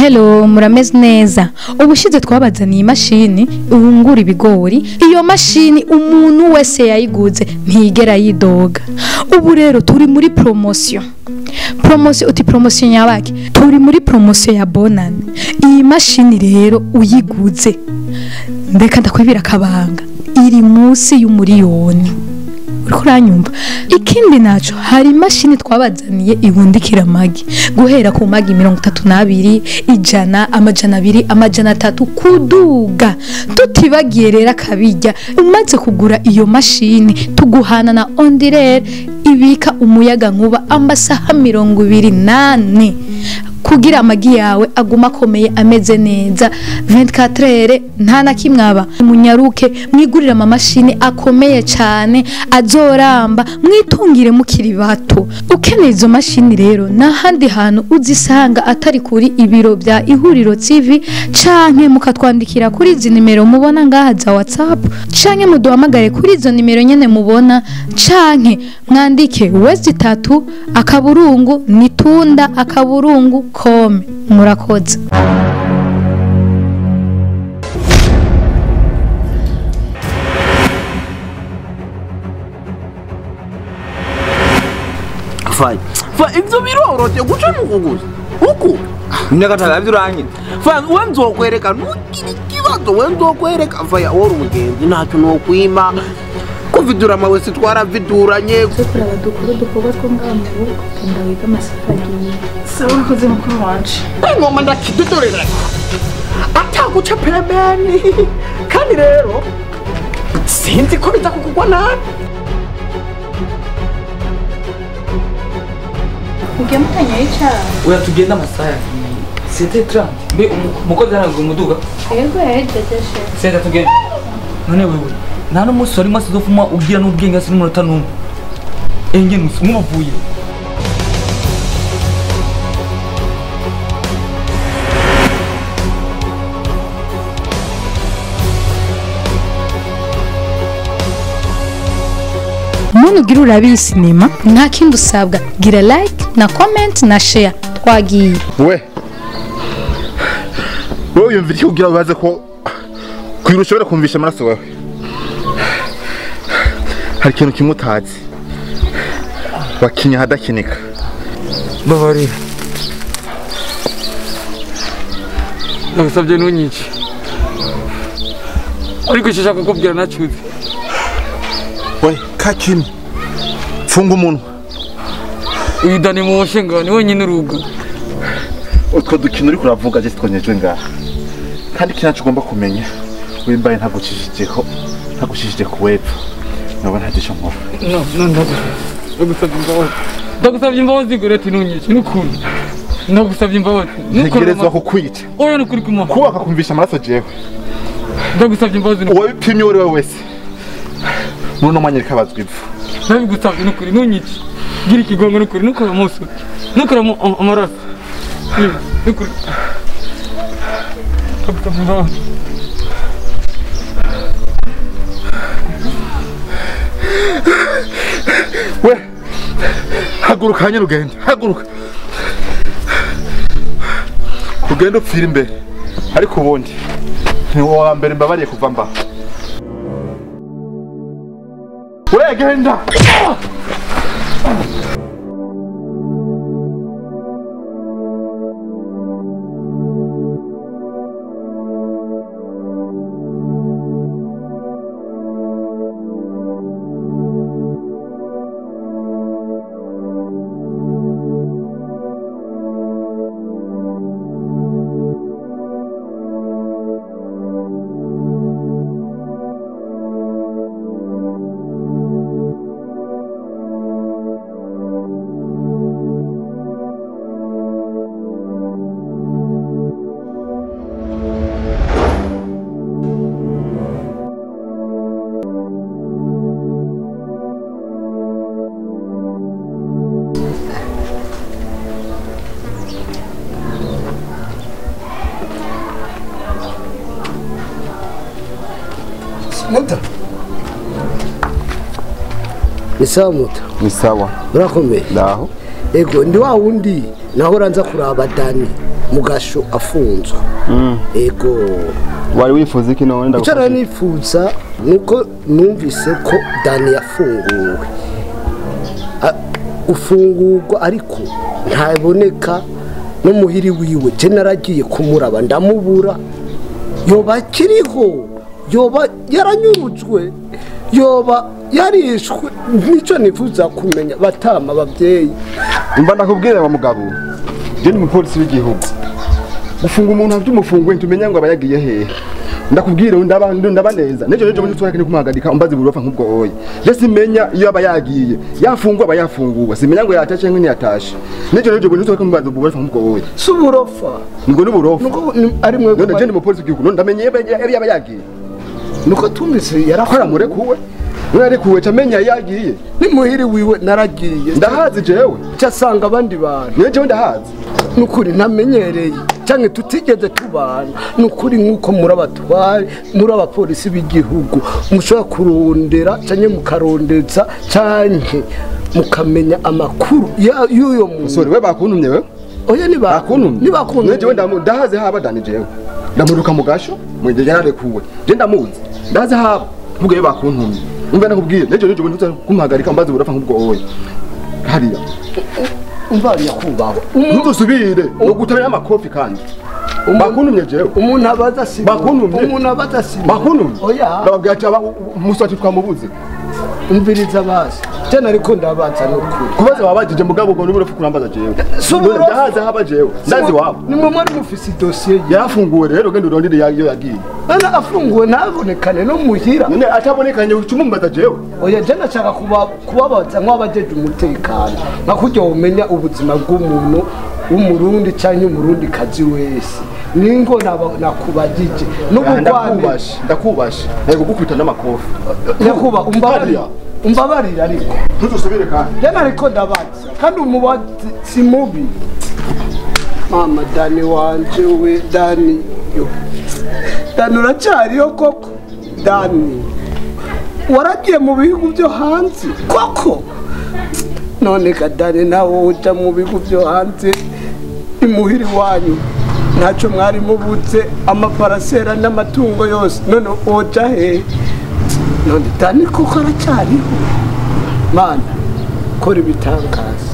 Hello, murameze neza. Ubushize twabazaniye imashini ihungura ibigori. Iyo mashini umuntu wese yayiguze ntiyigera yidoga. Ubu rero turi muri promotion. Promotion uti promotion yabaki? Turi muri promotion ya Bonane. Iyi mashini rero uyiguze, ndeka ndakwibira akabanga, iri munsi y'umuriyoni. Uriko uranyumva? Ikindi naco, hari imashini twabazaniye ihundikira amagi guhera ku magi 32, 100, 200, 300 kuduga. Tutibagiye rero akabirya, umaze kugura iyo mashini tuguhana na ondirere ibika umuyaga nkuba amasaha 24 kugira amagi yawe aguma akomeye ameze neza 24 heures nta na kimwe aba. Munyaruke mwigurira amamashini akomeye cyane azoramba, mwitungire mukiri bato. Ukeneye izo mashini rero n'ahandi hantu uzisanga atari kuri ibiro bya Ihuriro TV, canke mukatwandikira kuri izi nimero mubona ngaha za WhatsApp, canke muduhamagare kuri izo nimero nyene mubona, canke mwandike wezi 3 akaburungu nitunda akaburungu com. Murakoze. Fine. Fa ivyo biroroshye guca nukuguza. Uku Ndakataka ivyo uranyita. Fa we nzokwereka nugire ikibazo, we nzokwereka. Fa wori umugenzi ntacyo nokwima. Kuvidura amawe si twaraviduranye. Kuraba dukuru dukorwa two ngaha mu rugo, genda wiga amasaha agiye. Sawa, urakoze mukuru wanje. Ingoma ndakidudurira. Ataguca pembeni. Kandi rero sinzi ko biza kukugwa nabi. Mugiye mutanyoye icayi? Oya tugenda amasaha yagiye. C'était 30. Mbe umukozi aranga umuduga? Yego yahejeje chef. Senta tugende. None wewe nta n'umunsi wari mwasi uzofuma ugira n'ubwenge hasi n'umunota n'umwe. Enge nusu nk'ubuvuye. Muntu ugira urabe sinema nta kindi usabwa, gira like na comment na share. Twagiye. We wowe yumvira iki kugira ubaze ko kugira ushobora kumvisha amaraso wawe? Hari ikintu kimwe utazi, wakinya hadakinika. Babarira, ndagusabye ntunyice, ariko icyo nshaka kukubwira nacyuze. We kakimi, funga umunwa. Uyu Dani mu ni wenyine urugo. Utwo dukino uriko uravuga je twonyejwe ngaha, kandi ikintu ugomba kumenya, wimbaye ntagucishijeko, ntagucishije ku wepfo, nabona ntacyo nkora. No no, ndagusabye imbabazi, ndagusabye imbabazi Goreti, ntunyice n'ukuri. Ndagusabye imbabazi. Ntegerezwa kukwica. Oya n'ukuri kumwa. Kubaka kumvisha amaraso jewe. Ndagusabye imbabazi. Uwabipimye uwo ari we wese muri uno mwanya ariko abazwa ivu. Ndabigusabye n'ukuri, ntunyice. Gira ikigongo n'ukuri, ntukore umunsi, ntukore amaraso. N'ukuri. Ndagusabye imbabazi. We haguruka hanyine ugende, haguruka ugende upfira imbere, ariko ubundi ni wowe wa mbere mbabariye kuva mba. We genda. Muta. Ni sawa Muta? Ni sawa. Urakomeye? Ndaho. Ego ndi wa wundi nahora nza kuraba Dani Mugasho afunzwe. Ego. Wari wifuza iki none ndagufasha? Icyo nari nifuza nuko numvise ko Dani yafunguwe. Ufungurwa ariko ntaboneka no muhiri wiwe. Je naragiye kumuraba ndamubura. Yoba akiriho, yoba yaranyurujwe, yoba yarishwe. Nico nifuza kumenya batama abavyeyi. Umva ndakubwira wa mugabo, je ni umupolisi w'igihugu. Gufunga umuntu avy'umufungwe ntumenya ngo abayagiye hehe. Ndakubwira ndaba neza. Nejo nejo muri twara kumuhagarika umbaze burofa nk'ubwo oye. Je simenya iyo aba yagiye. Yafungwa aba yafunguwe. Simenya ngo yatashe nk'ini yatashe. Nejo nejo muri twara kumubaza burofa nk'ubwo oye. Si uburofa. Ngo n'uburofa. Nuko ari mwe. None je ni umupolisi w'igihugu. None ndamenye iyo aba yagiye. Nuko tumvise yarakora murekuwe. Narekuwe camenya yagiye. Ni muhiri wiwe naragiye. Ndahazi jewe. Cyasanga abandi bantu. Nejo jewe ndahazi. Nukuri ntamenyereye canke tutigeze tubana. Nukuri nkuko muri abatware muri abapolisi b'igihugu mushobora kurondera canke mukarondeza canke mukamenya amakuru y'uyo muntu. Sorry we bakuntumye we? Oya ni bakuntumye. Ni bakuntumye. Nejo ndahazi haba Dani jewe. Ndamuruka mugasho mwenje yararekuwe. Je ndamuzi. Ndahazi haba. Mvuge bakuntumye. Umva nakubwiye nejo nejo bintu kumuhagarika mbaze burafa nk'ubwo oye. Hariya. Umva yakubaho. Ntuzusubire no gutabira amakofi kandi. Bakuntumye jewe. Umuntu abaza si. Bakuntumye. Umuntu abaza si. Bakuntumye. Oya. Ndababwira ati umuswati twamubuze. Umviriza basi. Tena ariko ndabaza nukuri. Kubaza babajije mugabo ubwo n'uburofu kurambaza jewe. Ndahaza haba jewe. Ndazi wabo. Ni mwe mwari mufise dossier yarafunguwe rero genda urondire yayo yagiye. Ana afunguwe ntabonekane no muhira. None atabonekanye ucumumbaza jewe. Oya je ndashaka kubabaza nk'abajeje umutekano. Nka kurya umenya ubuzima bw'umuntu w'umurundi canke umurundi kazi wese. Ningo nakubajije n'ubugwane ndakubashe. Ntego gukubita n'amakofi. Nyakuba umbabarira. Umbabarira ariko. Ntuzusubire kandi. Je nariko ndabaza kandi umubazi si mubi. Mama Dani wanje we Dani yo. Dani uracariyo koko? Dani waragiye mu bihugu byo hanze koko? None ka Dani nawe uja mu bihugu byo hanze imuhiri wanyu ntacyo mwari mubutse amaparasera n'amatungo yose none oja he? None Dani koko aracyariho? Mana kora ibitangaza.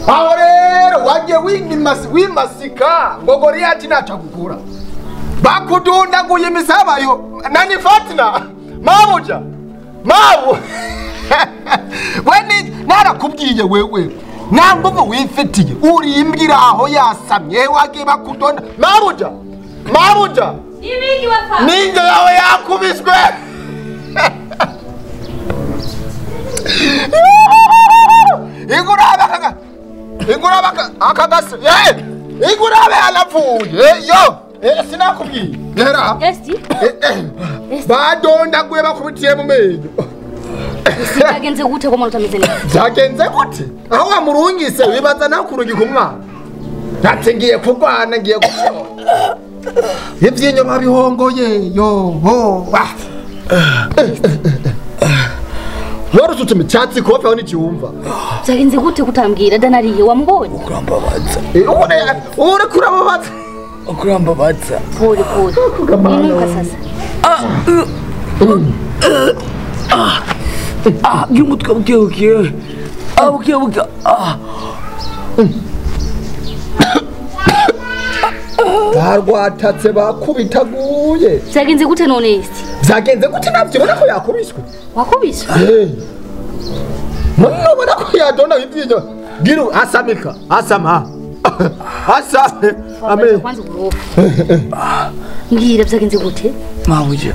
Aho rero wagiye wimasika ngo Goliyati ntacagukura. Bakudundaguye imisabayo nani Fatina mabuja mabu we narakubwiye wewe nta nguvu wifitiye urimbwira aho yasamye wagiye bakudonda mabuja mabuja ibiki wafa ninja yawe yakubiswe. Inguraba inguraba akagase inguraba yarapfuye yo sinakubwiye yera badondaguye bakubitiye mu menyo. Byagenze gute ko umuntu utameze neza? Byagenze gute? Aho wamurungise wibaza nakurungika umwana. Ati ngiye kurwana ngiye gushora. Ivyinyo babihongoye yo ho. Warusutse icyatsi kofe aho nticyumva. Byagenze gute kutambwira danariye wamubonye? Ukurambabaza. Ure kurababaza. Ukurambabaza. Pole pole. Inuka sasa. Ah, y'umutwe buke buke. Ah, buke buke. Ah. Barwatatse bakubitaguye. Vyagenze gute none isi? Vyagenze gute navyo ubona ko yakubiswe? Wakubiswe? Eh. None ubona ko yadona ivyinyo. Giru asamika, asama. Asame. Ame. Kwanza uburofa. Mbwira vyagenze gute? Mabuja.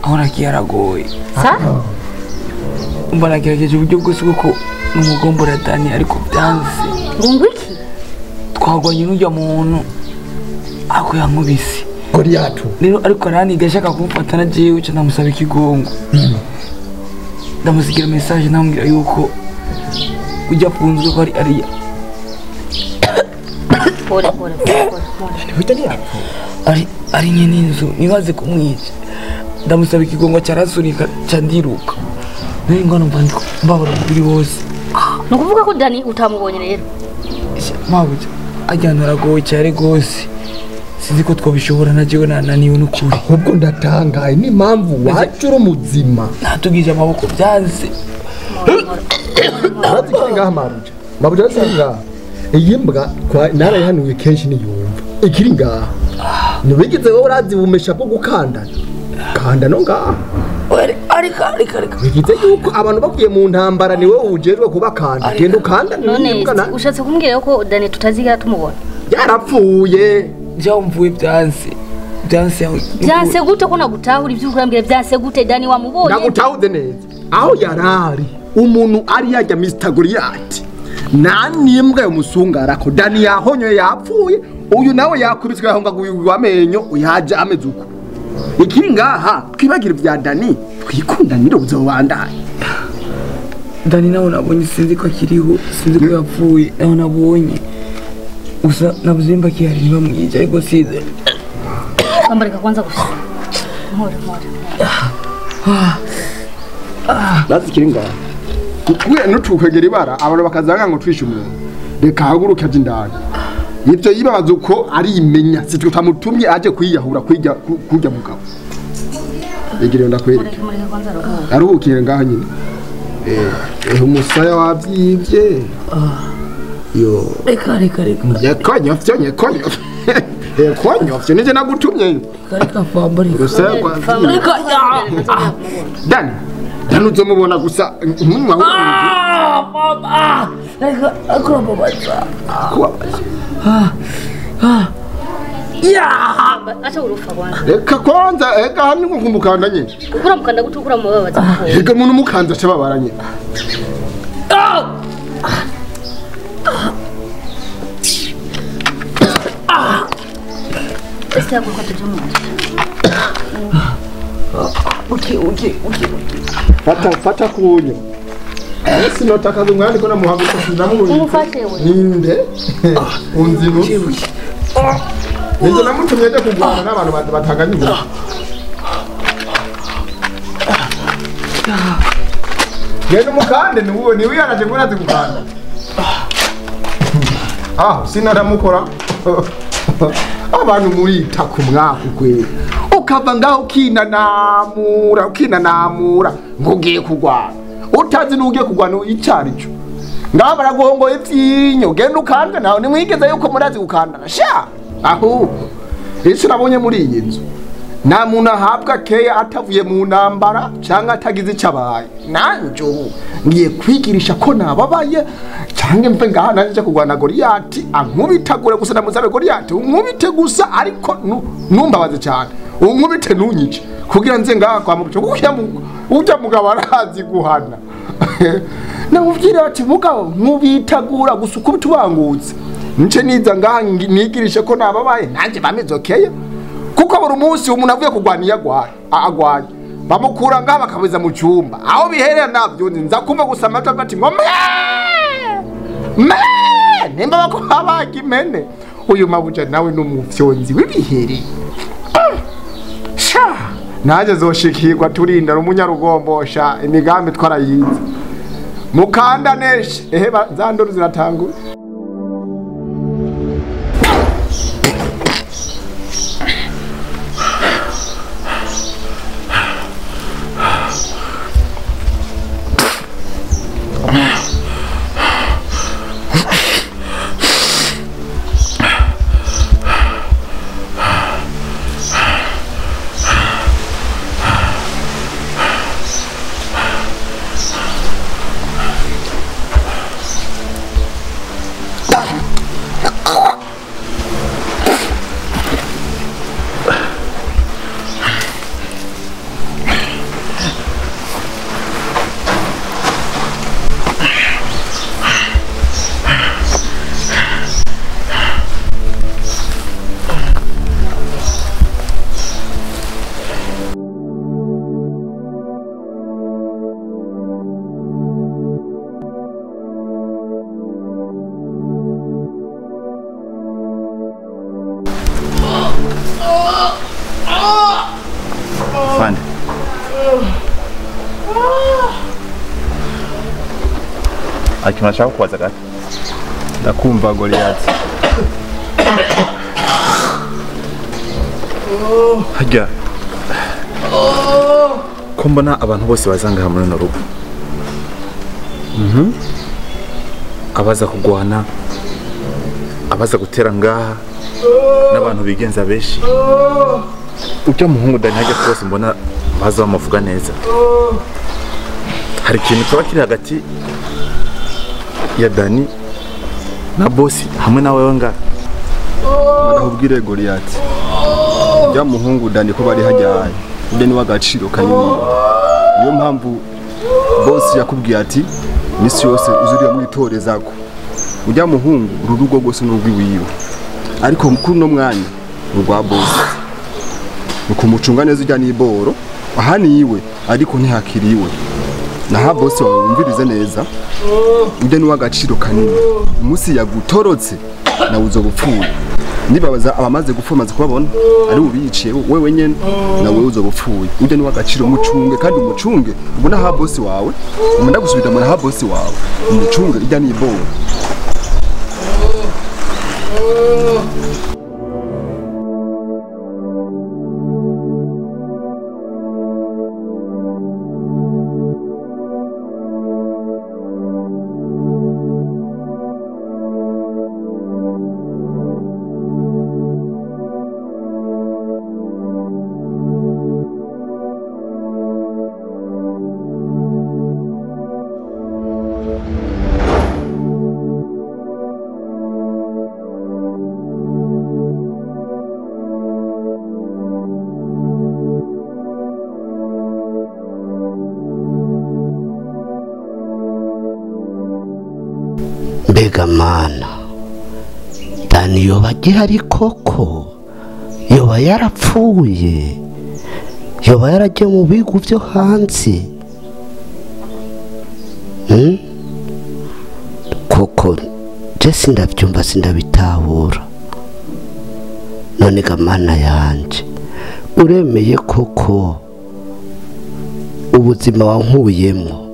Aho nagiye aragoye. Sa? Umva nagerageje uburyo bwose kuko numugombora Dani ariko byanze. Ngo iki? Twagwanye n'ujya muntu ako yankubise. Goliath. Rero ariko araniga ashaka kumfata na jewe ca ndamusaba ikigongo. Ndamusigira message namubwira yuko ujya apfunzwe ko ari ariya. Pole pole pole. Ari ari nyene inzu nibaze kumwica. Ndamusaba ikigongo cyarasunika candiruka. Nari ngono mbandiko mbabara umubiri wose. Nukuvuga ko Dani utamubonye rero? Mabuja ajyana aragoye cyane gose. Sinzi ko twabishobora na jewe nananiwe n'ukuri. Ahubwo ndatangaye ni impamvu wacu uri muzima. Natugije amaboko byanze. Urazi ngaha Mabuja. Mabuja arasanga iyi mbwa narayihanuye kenshi niyumva. Ikiri ngaha. Ntiwigeze wowe urazi bumesha bwo gukandana. Kanda no ngaha. Ariko ariko ariko. Bigize yuko abantu bavuye mu ntambara ni wowe ujejwe kubakanda. Genda ukanda none ushatse kumbwira ko Dani tutazigera tumubona. Yarapfuye. Byamvuye byanse. Byanse. Byanse gute ko nagutahura ibyo urambwira byanse gute Dani wamubonye? Nagutahuze neza. Aho yarari umuntu ari yajya Mr Goliath. Nani imbwa yomusungara ko Dani yahonyoye yapfuye uyu nawe yakubiswe yahonga amenyo uyaje ameze uko. Ikiri ngaha twibagira bya Dani twikundanire uzobandanye. Dani nawe nabonye sinzi ko akiriho sinzi ko yapfuye nawe nabonye gusa nabuzimba kihari ntibamwica ariko sinzi. Ambarika kwanza gusa. Mpora mpora. Lazi ikiri ngaha. Twe nutukwegera ibara abantu bakazanga ngo twishe umuntu. Reka haguruke aje indani. Ibyo yibabaza uko ari imenya sitwe tamutumye aje kwiyahura kwijya kujya mugabo. Igire ndakwereka. Aruhukire ngaha nyine. Umusaya wabyibye. Yo. Reka reka reka. Yakonyofye nyekonyofye. Ekonyofye nije nagutumye. Reka fambari. Urusaya kwa. Reka. Dani. Dani uzomubona gusa nkumwa. Mama. Reka akrobabaza. Kubabaza. Ya! Acha urufa kwanza. Reka kwanza eka hani nkumukanda nyine. Ukura mukanda gute ukura mubabaza. Ega muntu mukanda cyababara nyine. Ese yaguka tuje mu. Okay okay okay. Fata fata kunyo. Ese notakaza umwandi ko namuhaguruka sinamubonye. Umufashe we. Ninde? Unzi nusu. Nje namutumye aje kugwana n'abantu batanganye ubu. Genda umukande niwe niwe yaraje ngo urazi gukanda. Ah, sinaramukora. Abantu murita ku mwaka kwe. Ukava ngaho ukinanamura ukinanamura ngo ugiye kugwana. Utazi n'ugiye kugwana icarico. Ngaho baraguhongoye ivyinyo genda ukanda nawe nimwigeze yuko murazi gukandana sha. Ahubwo icyo nabonye muri iyi nzu nta muntu ahabwa keya atavuye mu ntambara cyangwa atagize icyo abaye. Nanjye ubu ngiye kwigirisha ko nababaye cyangwa mve ngaha nanjye kurwana Goliyati ankubitagure gusa ndamusabe Goliyati unkubite gusa ariko numbabaze cyane unkubite ntunyice kugira nze ngaha kwa muco ujya mugabo arazi guhana. Namubwira ati mugabo nkubitagura gusa ukubita ubangutse nce niza ngaha nigirishe ko nababaye nanjye bamizokeye kuko buri munsi umuntu avuye kurwana iyo agwaye bamukura ngaha bakabuza mu cyumba aho biherera navyo nza kumva gusa amajwi ati ngo me nimba bakubaga imene uyu mabuja nawe n'umufyonzi w'ibiheri sha naje zoshikirwa turinda umunyarugombosha imigambi twarayize mukanda neshe ehe zanduru ziratangura. Ikintu nashaka kubaza gato. Ndakumva Goliath. Harya ko mbona abantu bose bazanga hamwe no rugo. Abaza kugwana, abaza gutera ngaha n'abantu bigenza beshi. Ujya muhungu Dani hajya kose mbona baza bamuvuga neza. Hari ikintu kiba kiri hagati ya Dani na bosi hamwe nawe we ngaha. Ndakubwire Goliath. Ujya muhungu Dani ko bari hajyaye. Ujya ni w'agaciro kanini. Niyo mpamvu bosi yakubwiye ati misi yose uzuriya mwitorezako. Ujya muhungu ururugo rwose n'urwiwiwe. Ariko mukuru no mwanya urwa bosi. Ukumucunga neza ujya niboro aha niwe ariko ntihakiriwe. Naha bosi wawe wumvirize neza. Ujya ni w'agaciro kanini. Umunsi yagutorotse nawe uzobupfuye. Nibabaza abamaze gupfa amaze kubabona ari ubiyiciye wewe nyene nawe uzobupfuye. Ujya ni w'agaciro mucunge kandi umucunge ubona ha bosi wawe umunda gusubira mu ha bosi wawe umucunge ijya niboro. Mbega mana, Dani yoba agihari koko? Yoba yarapfuye? Yoba yaragiye mu bihugu byo hanze? Koko je sindabyumva sindabitahura. None ga mana yanje, uremeye koko ubuzima wankuyemwo,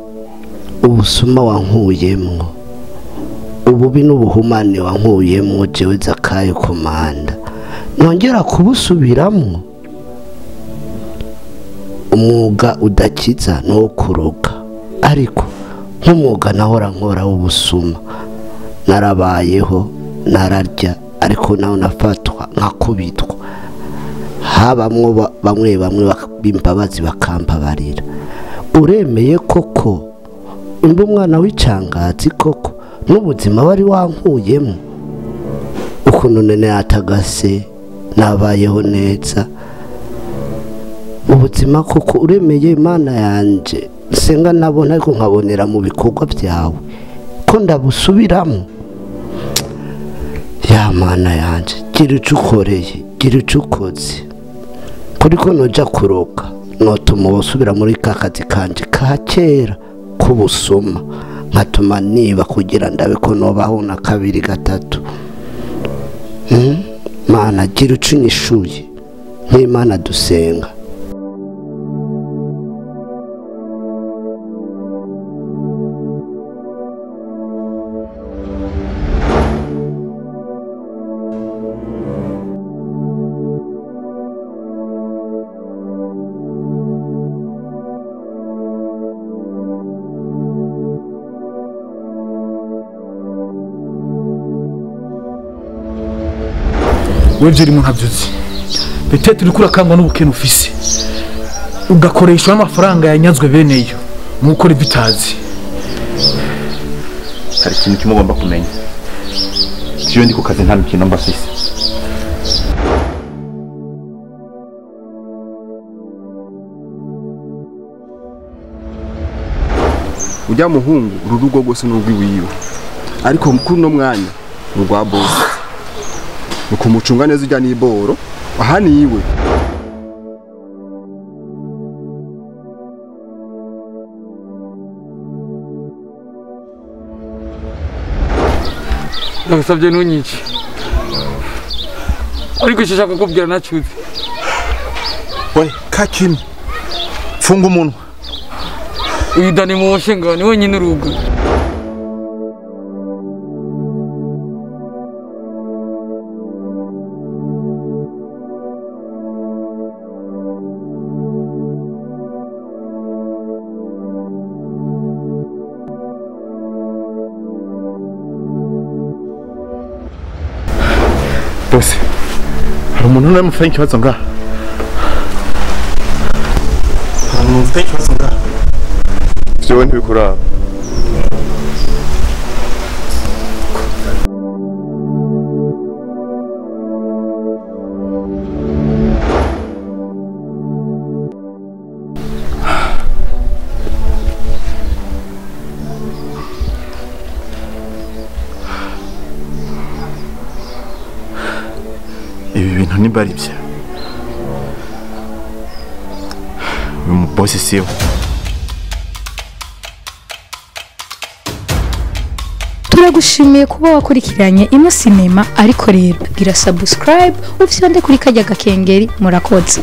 ubusuma wankuyemwo, ububi n'ubuhumane wankuyemwo jewe Zakayo komanda, nongera kubusubiramwo? Umwuga udakiza no kuroga, ariko nk'umwuga nahora nkora w'ubusuma narabayeho nararya, ariko naho nafatwa nkakubitwa, habamwo bamwe bamwe b'imbabazi bakambabarira. Uremeye koko imba umwana w'icangazi koko n'ubuzima wari wankuyemo, ukuntu nene atagase nabayeho neza ubuzima koko uremeye Imana yanje nsenga nabona ariko nkabonera mu bikorwa byawe ko ndabusubiramo. Ya Mana yanje, gira ico ukoreye, gira ico ukoze, kuriko noja kuroka notuma usubira muri ka kazi kanje ka kera k'ubusuma, nkatuma niba kugira ndabe ko nobaho na kabiri gatatu. Mana gira ico unyishuye nk'Imana dusenga. Wewe uri mu ntabyuzi peut-être uri kurakangwa n'ubukene ufise ugakoreshwa n'amafaranga yanyazwe beneyo mu gukora ibyo utazi. Hari ikintu kimwe ugomba kumenya, iyo ndi ku kazi nta mikino mba mfise. Ujya muhungu ururugo rwose n'urwiwiwe, ariko mukuru no mwanya urwa bosi. Ukumucunga neza ujya niboro aha niwe. Ndagusabye ntunyice, ariko icyo ushaka kukubwira nacyuze. We kakimi funga umunwa. Uyu Dani muwoshe ngo ni wenyine urugo. Bose, hari umuntu nawe mufitanye ikibazo ngaha? Hari umuntu mufitanye ikibazo ngaha? Vyowe ntibikuraba. Ibi bintu nimba ari byo, uyu mubosi siwe. Turagushimiye kuba wakurikiranye ino sinema, ariko rero gira subscribe ufyonde kuri kajya gakengeri. Murakoze.